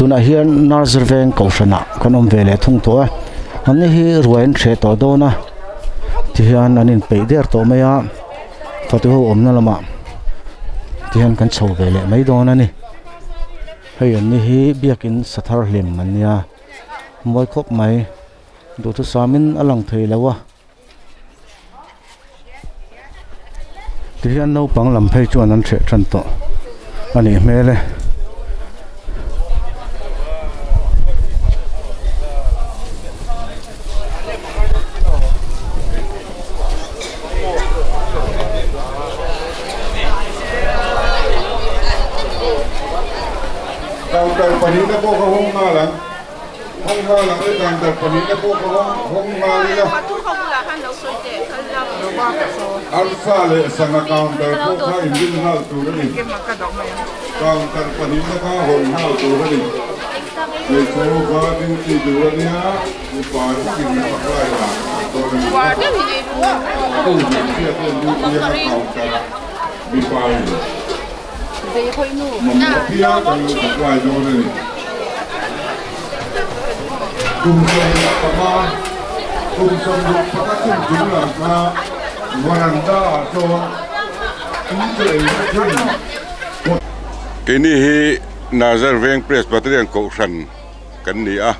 Tunah hian Narzar veng kohhranah kan awm ve leh thung tawh a, an ni hi ruai an hreh tawh dawn a, tihian an inpeih der tawh mai a, fatu ho awmna lamah tihian kan chho ve leh mai dawn a ni. Hei an ni hi biakin sathar hlim an nia, mawi khawp mai, duhthusamin a lang thei lo a. Tihian naupang lam phei chuan an hreh tan tawh a nih hmel e. Counter pahnihna pawh ka hawng nghal ang. Hawng nghal ang le counter pahnihna pawh ka hawng hawng nghal ila. Arsa leh sangha counter pawh kha inrin nghal tur a ni. Counter pahnihna kha hawn nghal tur a ni. Hmeichhe ho kha duty tur a nia, mipa chu in supply lah dawn a ni kha. Hmeichhia ten duty anga counter mipa in. Mamawh apiang kan lo supply dawn a ni. Kum 15, kum 65 chin chung lam kha varanda ah chuan tui chaw ei na thin kawt. Keini hi Nazar Veng Presbyterian Kohhran kan ni a,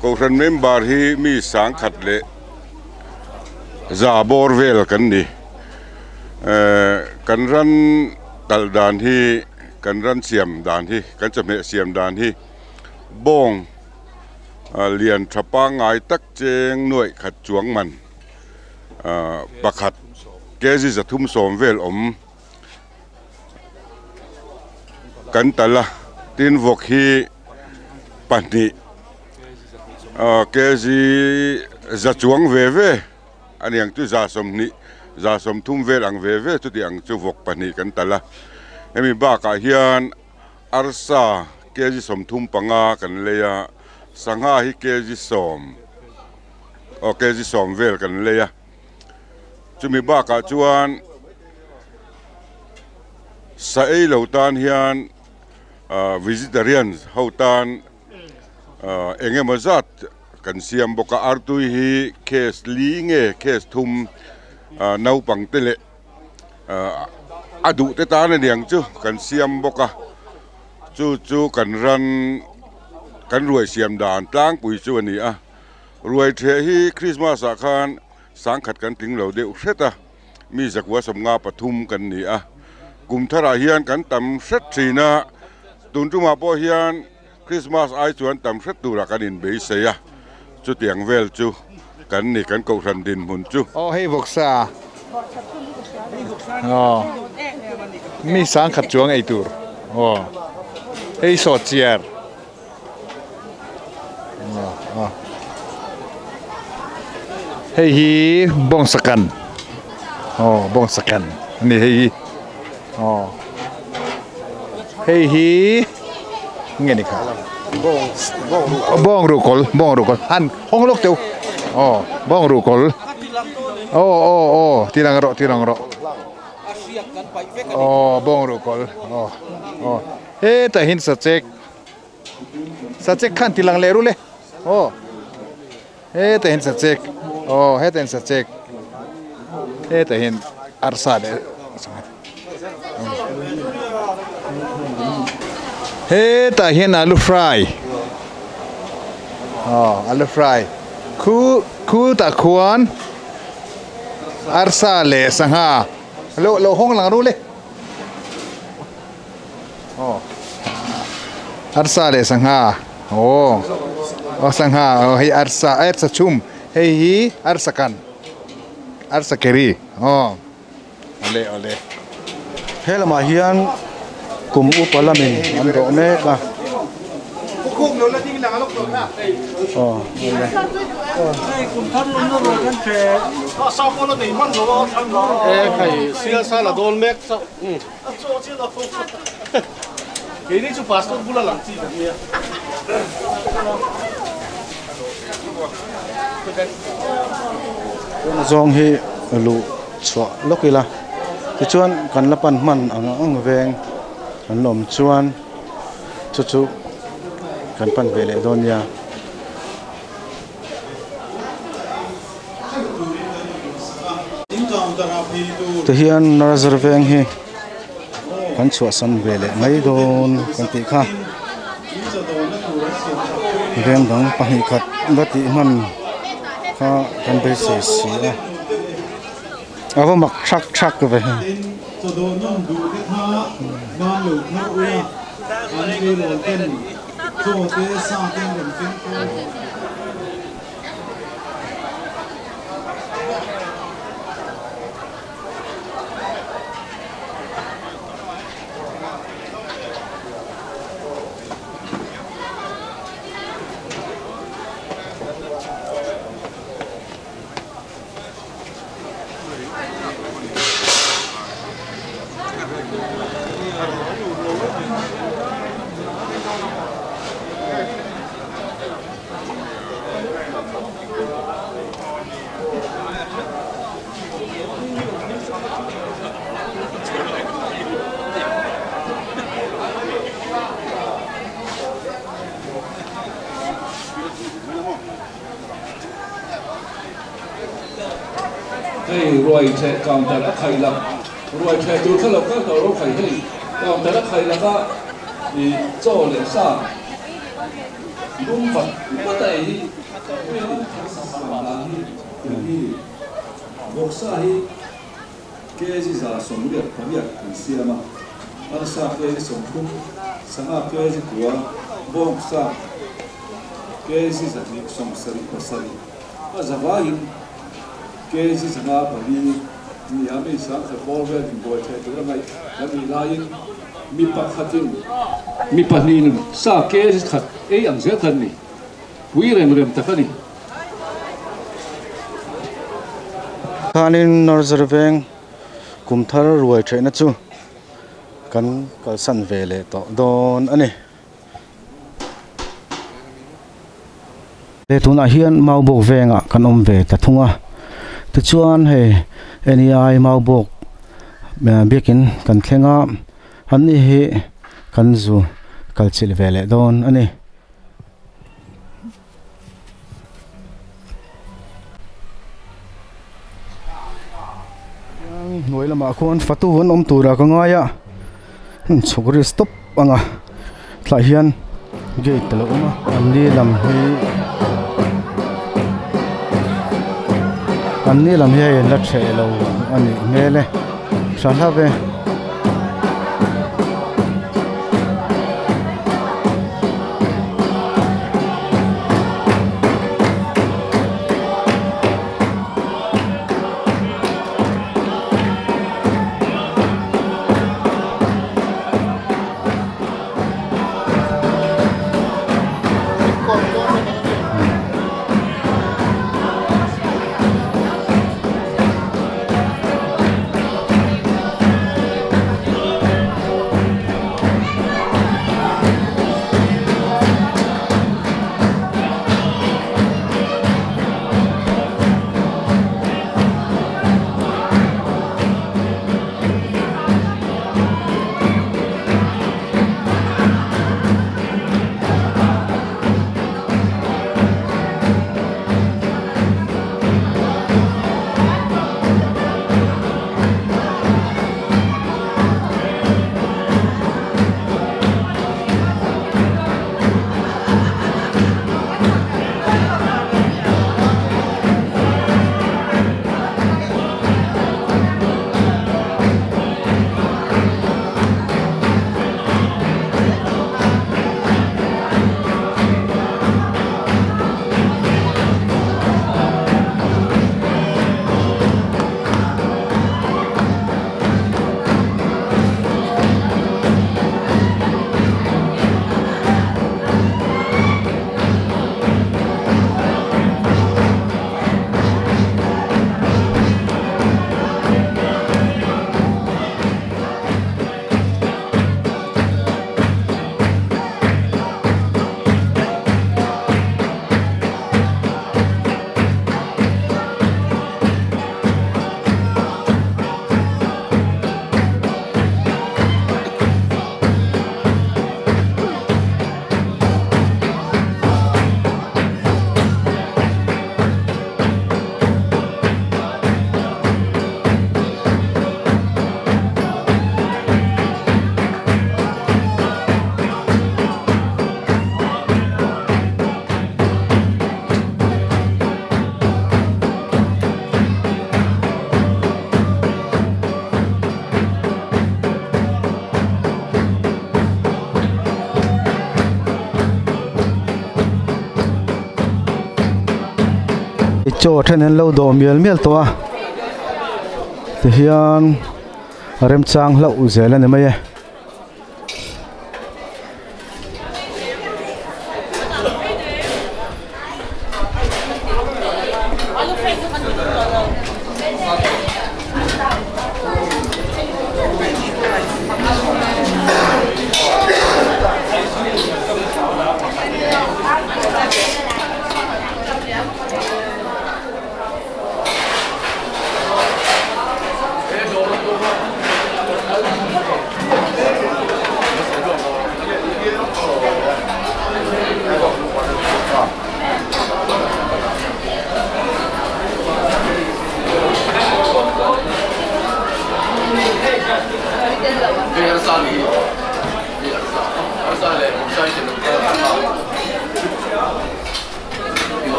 Kohhran member hi mi sangkhat leh za bawr vel kan ni. Kan ran talh dan hi, kan ran siam dan hi, kan chawhmeh siam dan hi bawng lian tha pangngai tak cheng nuaih khat chuang man pakhat kg 370 vel awm kan talh a, tin vawk hi pahnih kg za chuang ve ve. A niang chu 20, 30 vel ang ve ve chuti ang chu vawk pahnih kan talh a. Hemi bakah hian arsa kg 35 kan lei a, sangha hi kg sawm aw kg sawm vel kan lei a. Chumi bakah chuan sa ei lo tan hian vegetarian ho tan eng emaw zat Kan siam bawk a, artui hi case li nge case thum naupang te leh a duh te tan a niang chu kan siam bawk a, chu chu kan ran kan ruai siam dan tlangpui chu a ni a, ruai ṭheh hi Christmas ah khan sangkhat kan tling lo deuh hret a, mi zakua 53 kan ni a, kum tharah hian kan tam hret ṭhin a, tun ṭumah pawh hian. Christmas ai chuan tam hret turah kan inbeisei a, chutiang vel chu kan ni kan kohhran dinhmun chu. Aw hei vawksa aw mi sangkhat chuang ei tur aw hei sawt chiar aw hei hi bawngsakan aw bawngsakan a ni hei hi aw hei hi. Nge ni kha bawng ruh kawl bawng ruh kawl han hawng lawk teuh aw bawng ruh kawl aw aw aw ti lang rawh ti lang rawh aw bawng ruh kawl aw aw hetah hian sachek sachek khan ti lang leh ru le aw hetah hian sachek aw hetah hian sachek hetah hian arsa leh Hetah hian alu fry aw alu fry khu khutah khuan arsa leh sangha lo lo hawng lang ru le aw arsa leh sangha aw aw sangha aw hei arsa arsa chhum hei hi arsa kan arsa keri aw. Awle awle. He lamah hian kum upa lamin an dawh mek a. Aw awle. Tuna zawng hi luh chhuah lawk ila tichuan kan la pan hman ang ang veng an la awm chuan chu chu. kan pan ve leh dawn nia. Tihian Narzar veng hi kan chhuahsan ve leh mai dawn kan tih kha. Veng dang pahnih khat la tih hman kha kan beisei si a. A va mak thak thak ve. Hei ruai theh counter a khaih lak ruai theh tur kha lo kal tawh ro khai hei counter a khaih lak a ih chaw leh sa lum vat vat a ei hi hi vawksa hi kg 78 kan siam a arsa kg 30 sangha kg 9 bawngsa kg 277 a zavaiin kg 54 ni a mi sang khat bawr vel in buai theh tur a ngaih kan nih laiin mi pakhatin mi pahnihin sa kg khat ei ang zel kha an ni pui rem rem tak a ni. Khanin Narzar veng kum thar ruai theihna chu kan kalsan ve leh tawh dawn a ni. He tunah hian Maubawk vengah kan awm ve ta thung a, tichuan hei NEI Maubawk biakin kan thleng a, an ni hi kan zu kal chilh ve leh dawn a ni. Hnuai lamah khuan fatu an awm turah ka ngai a, chhuk ri stop ang a thlai hian gate a lo awm a an ni lam hi an ni lam hi hei an la hreh lo a nih hmel e tha hlauh e. Chaw a then an lo dawh mial mial tawh a tihian remchang hlauh zel a ni mai e.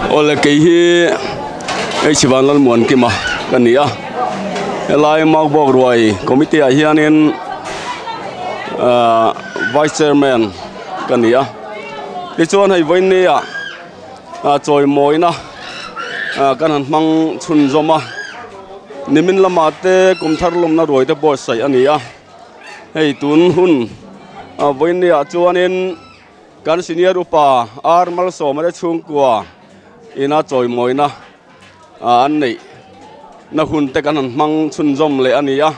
Awle kei hi H Vanlalmuankima ka ni a helai Maubawk ruai committee ah hianin ahh vice chairman ka ni a tichuan hei vawiin ah ah chawimawina ah kan han hmang chhunzawm a nimin lamah te kum thar lawmna ruai te buatsaih a ni a hei tun hun ah vawiin ah chuanin. Kan senior upa R Malsawma te chhungkua ina chawimawina an neih na hun te kan han hmang chhunzawm leh a ni a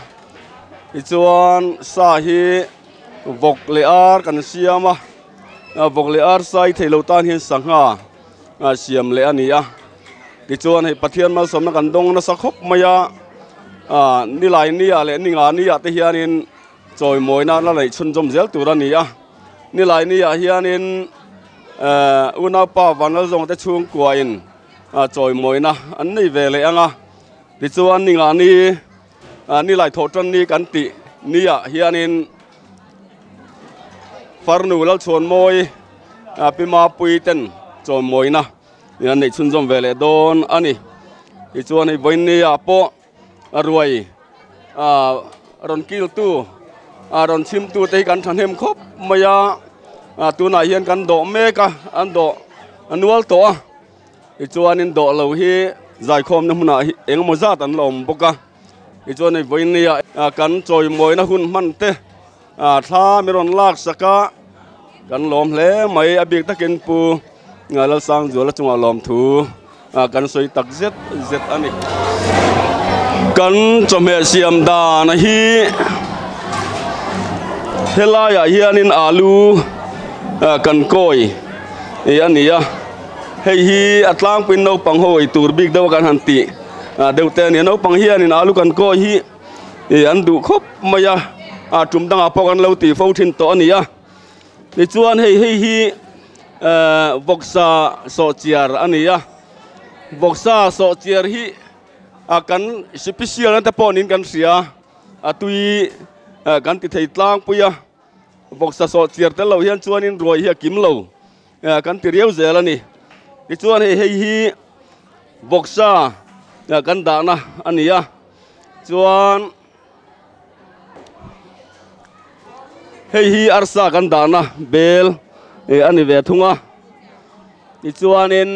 tichuan sa hi vawk leh ar kan siam a vawk leh ar sai theih loh tan hian sangha siam leh a ni a tichuan hei Pathian malsawmna kan dawng nasa khawp mai a nilai nia leh ni nga nia te hianin. Chawimawina la neih chhunzawm zel tur a ni a, Nilaini ah hianin ehh unaupa Vanlalzawng te chhungkuain chawimawina an nei ve leh ang a, tichuan ningani nilai thawh tan ni kan tih ni ah hianin Farnu Lalchhuanmawi Pi Mapui ten chawimawina an neih chhunzawm ve leh dawn a ni, tichuan hei vawiin ah pawh. A ruai ah rawn kil tu ah rawn chhim tu te hi kan thahnem khawp mai a ah tunah hian kan dawh mek a an dawh a nual tawh a tichuanin dawh lo hi zaikhawmna hmunah hi eng emaw zat an la awm bawk a tichuan hei vawiin ah kan chawimawina hun hman te ah thla mi rawn lak sak a kan lawm hle mai a bik takin pu Lalsangzuala chungah lawmthu kan sawi tak zet zet a ni. Kan chawhmeh siam dan hi helaiah hianin alu kan kawi a ni a, hei hi a tlangpuiin naupang ho ei tur bik deuh a kan han tih deuh te a ni a, naupang hianin alu kan kawi hi ih an duh khawp mai a, a tum dangah pawh kan lo tih fo thin tawh a ni a. Tichuan hei hei hi ehh vawksa sawhchiar a ni a, vawksa sawhchiar hi a kan sipisial na te pawh niin kan hria a tui eh kan ti thei tlangpui a, vawksa sawhchiar tel lo hian chuanin ruai hi a kim lo eh kan ti riau zel a ni. Tichuan hei hei hi vawksa kan dahna a ni a, chuan. Hei hi arsa kan dahna bel eh a ni ve thung a tichuanin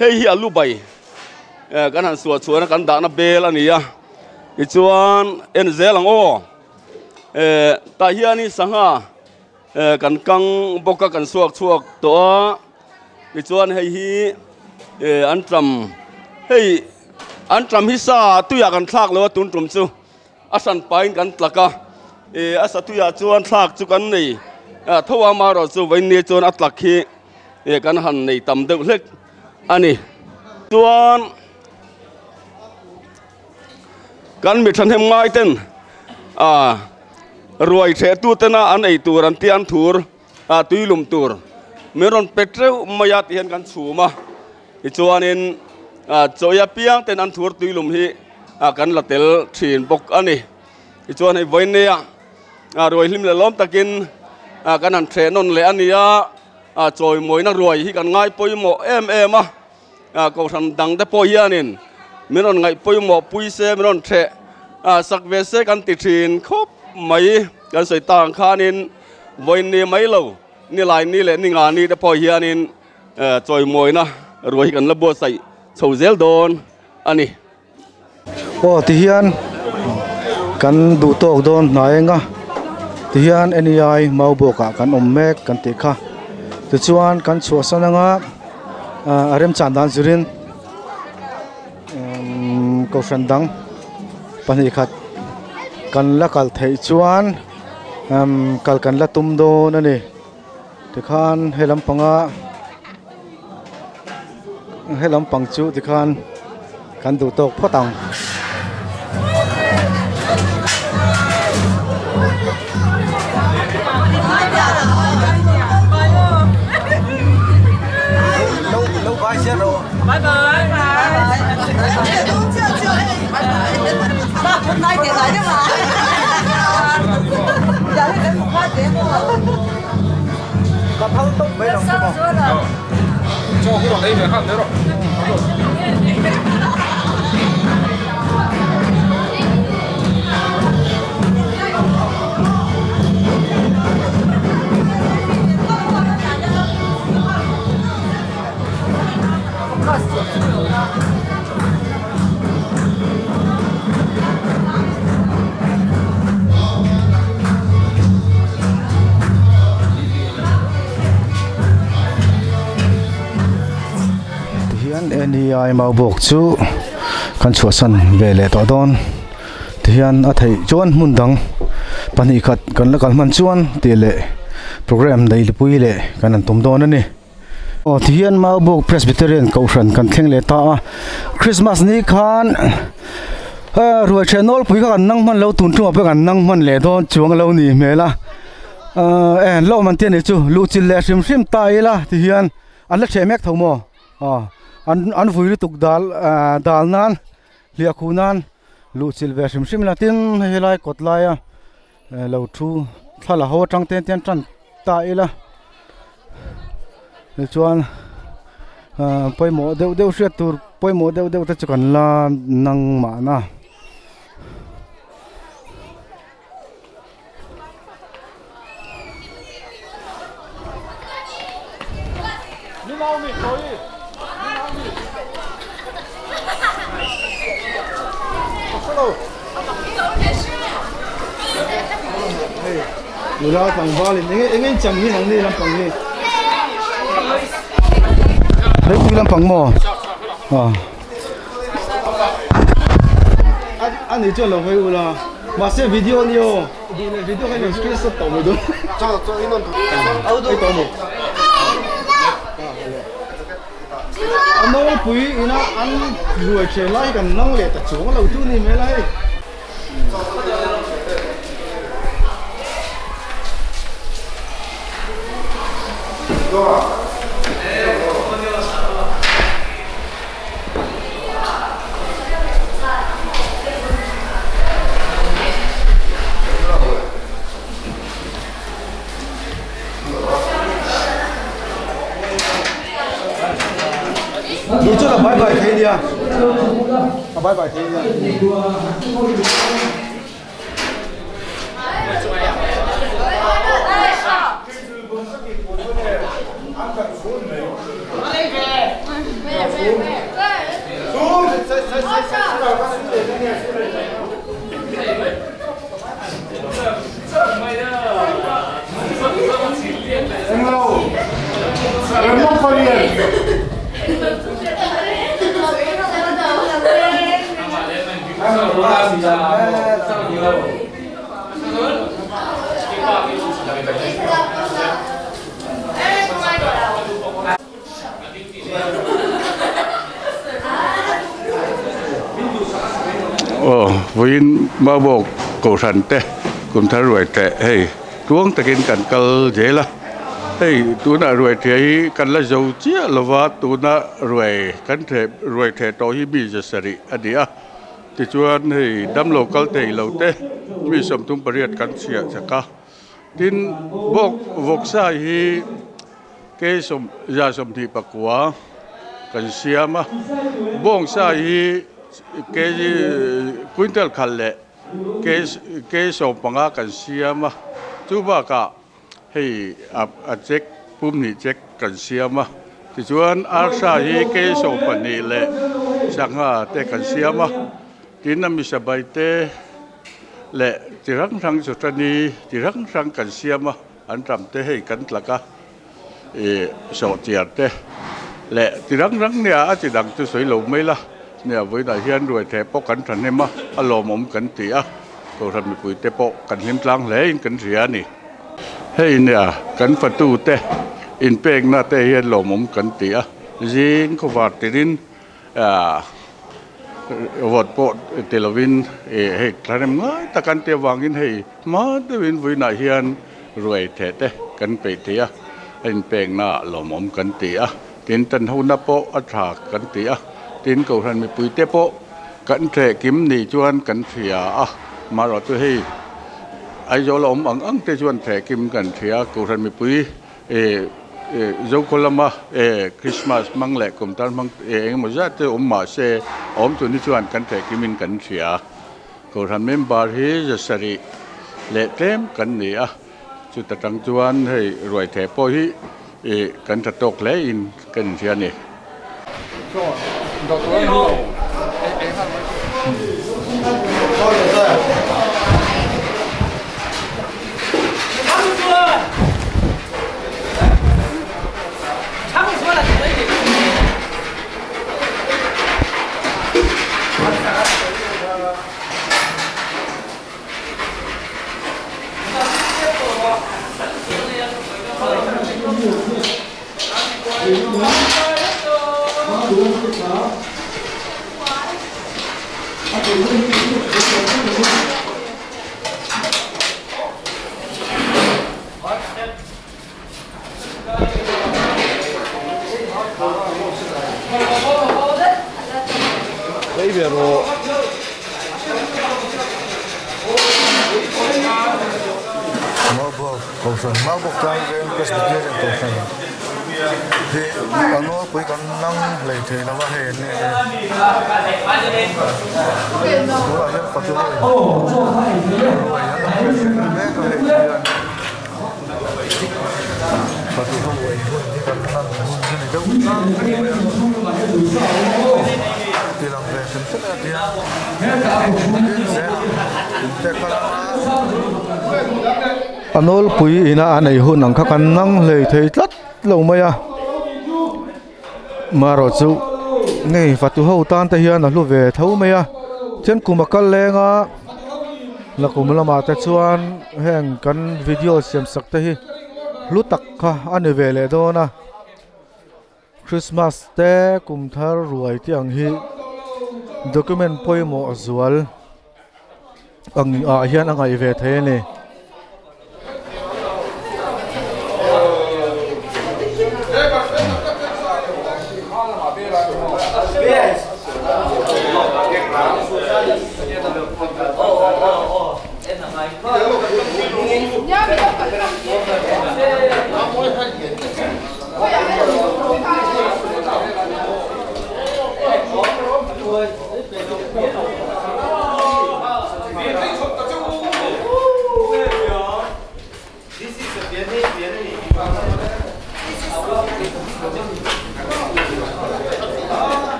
hei hi alu bai eh kan han suah chhuahna kan dahna bel a ni a tichuan en zel ang aw eh tah hianin sangha eh kan kang bawk a kan suak chhuak tawh a tichuan hei hi eh an tam hei an tam hi sa tuiah kan thlak lo a tun tum chu a hran pahin kan tlak a eh a sa tuiah chuan thlak chu kan nei ah tho a amaherawhchu vawiin ni chuan a tlak hi eh kan han nei tam deuh hlek a ni chuan Kan mi thahnem ngai ten ah ruai theh tu tena an ei tur an tih an thur ah tui lum tur min rawn pe teuh mai a ti hian kan chhum a tichuanin ah chawi apiang ten an thur tui lum hi ah kan la tel thin bawk a ni tichuan hei vawiin nia ah ruai hlim leh lawm takin ah kan han theh nawn leh a ni a ah chawimawina ruai hi kan ngai pawimawh em em a. Kohhran dang te pawh hianin min rawn ngaih pawimawh pui se, min rawn theh sak ve se kan ti thin khawp mai. Kan sawi tak ang khanin vawiin ni mai lo Nilai ni leh ni nga ni te pawh hianin chawimawina ruai hi kan la buatsaih chho zel dawn a ni. Aw tihian kan duh tawk dawn hnai eng a tihian NEI Maubawk ah kan awm mek kan tih kha tichuan kan chhuahsan anga a remchan dan zirin kohhran dang pahnih khat kan la kal theih chuan kal kan la tum dawn a ni tikhan he lampanga he lampang chu tikhan kan duh tawk phawt ang. Tihian NEI Maubawk chu kan chhuahsan ve leh tawh dawn tihian a theih chuan hmun dang pahnih khat kan la kal hman chuan tih leh program neilipui leh kan han tum dawn a ni. Aw tihian Maubawk Presbyterian Kohhran kan thleng leh ta a, Christmas ni khan ruai ṭhian nawlpui kha kan nang hman lo tun ṭumah pawh kan nang hman leh dawn chuang lo ni hmel a, eh lo man te a nih chu luhchilh leh hrim hrim ta ila tihian an la ṭheh mek tho maw aw an an vui lutuk dal dal nan hliah khuh nan luhchilh ve hrim hrim ila tin hei helai kawt laia lo thu thla la ho atang te hian tan ta ila tichuan pawimawh deuh deuh hriat tur pawimawh deuh deuh te chu kan la nang mahna. Nula tlangval in enge enge in cham hi nang ni lampang hi Leipui lampang maw aw a ni chuan lo hawi ula mahse video a ni aw duh leh video kha in screenshot tawh mai dawn ei tawh maw a nawlpui ina an ruai ṭhen lai hi kan nang leh ta chuang lo chu ni hmel a hei. Duh chuan a bye bye thei nia a bye bye thei nia. Aw vawiin Maubawk Kohhran te kum thar ruai teh hei tuang takin kan kal zel a hei tunah ruai theh hi kan la zo chiah lova tuna ruai kan theh ruai theh tawh hi mi za sarih a ni a tichuan hei damlo kal thei lo te mi 38 kan chhiah chak a tin bawk vawksa hi. Kei 129 kan siam a, bawngsa hi kg quintal khat leh kg 15 kan siam a, chu bakah Hei a check pum hnih check kan siam a, tichuan arsa hi kei 12 leh sangha te kan siam a, tin a misabai te leh chi hrang hrang chawtani chi hrang hrang kan siam a, an tam te hei kan tlak a, ih sawhchiar te leh chi hrang hrang nia a chi dang chu sawi lo mai la, nia vawiinah hian ruaitheh pawh kan thahnem a, a lawmawm kan ti a, kohhran mipui te pawh kan hlim tlang hle in kan hria a ni. Hei nia kan fatute inpekna te hian lawmawm kan ti a, zing khawvar tirin ahh vawt pawh ti lovin ih hei thlarem ngai tak an tih avangin hei hma deuhin vawiinah hian ruai theh te kan peih thei a, a inpekna lawmawm kan ti a, tin tanhona pawh a tha kan ti a, tin kohhran mipui te pawh kan theh kim ni chuan kan hria a, amaherawhchu hei. Aizawl a awm ang ang te chuan thehkim kan hria a, Kohhran mipui eh eh Zokhaw lama eh Christmas hmang leh kum tar hmang eh eng emaw zat te awm mah se a awm tur ni chuan kan thehkimin kan hria. Kohhran member hi zasarih leh tlem kan ni a, chuta tang chuan hei ruai theh pawh hi eh kan tha tawk hle in kan inhria a ni. Kohhran Maubawk tlai veng Presbyterian Kohhran hi a nawlpui kan nang hlei thei lo a hei an ni tunah hian fatu ho in ruai an lo mek a hei hian fatu ho ei hun hi kan lan hun hi ni deuh tlangpui mai a ti lang ve hrim hrim a tiang tin zelah inpek a lang a. A nawlpui ina an ei hun ang kha kan nang hlei thei tlat lo mai a marawh chu ngei fatu ho tan te hian a hlu ve tho mai a chuan kum a kal leng a la kum lamah te chuan heng kan video siam sak te hi hlu tak kha a ni ve leh dawn a Christmas te kum thar ruai te ang hi document pawimawh zual ang ah hian a ngaih ve thei a ni.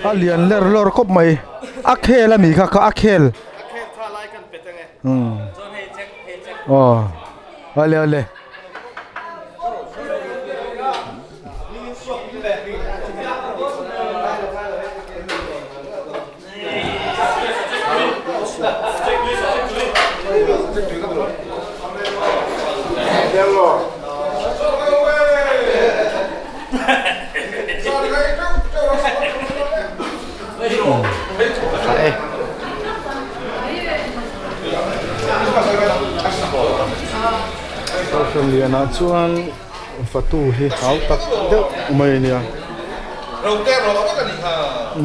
A lian ler lawr khawp mai a khel a mi kha kha a khel umm aw awle awle. Kohhran lianah chuan fatu hi hau tak deuh mai a nia.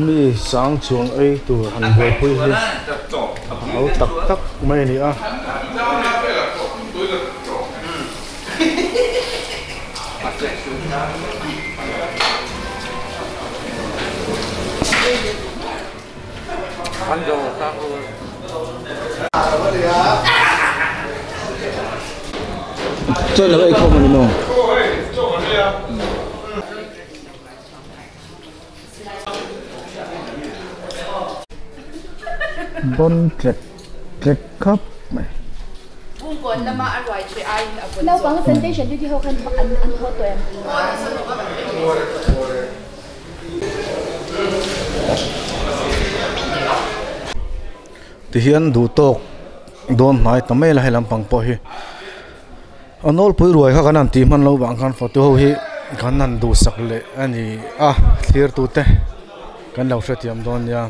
Mi sang chuang ei tur han buaipui hi hau tak tak mai a ni a. Chaw lo ei khawm a ni maw? Bon trek trek khawp mai. Tihian duh tawk dawn hnai ta mai la hei lampang pawh hi a nawlpui ruai kha kan han tih hman loh vang khan photo ho hi kan han duhsak leh a ni a thlir tute kan lo hrethiam dawn nia.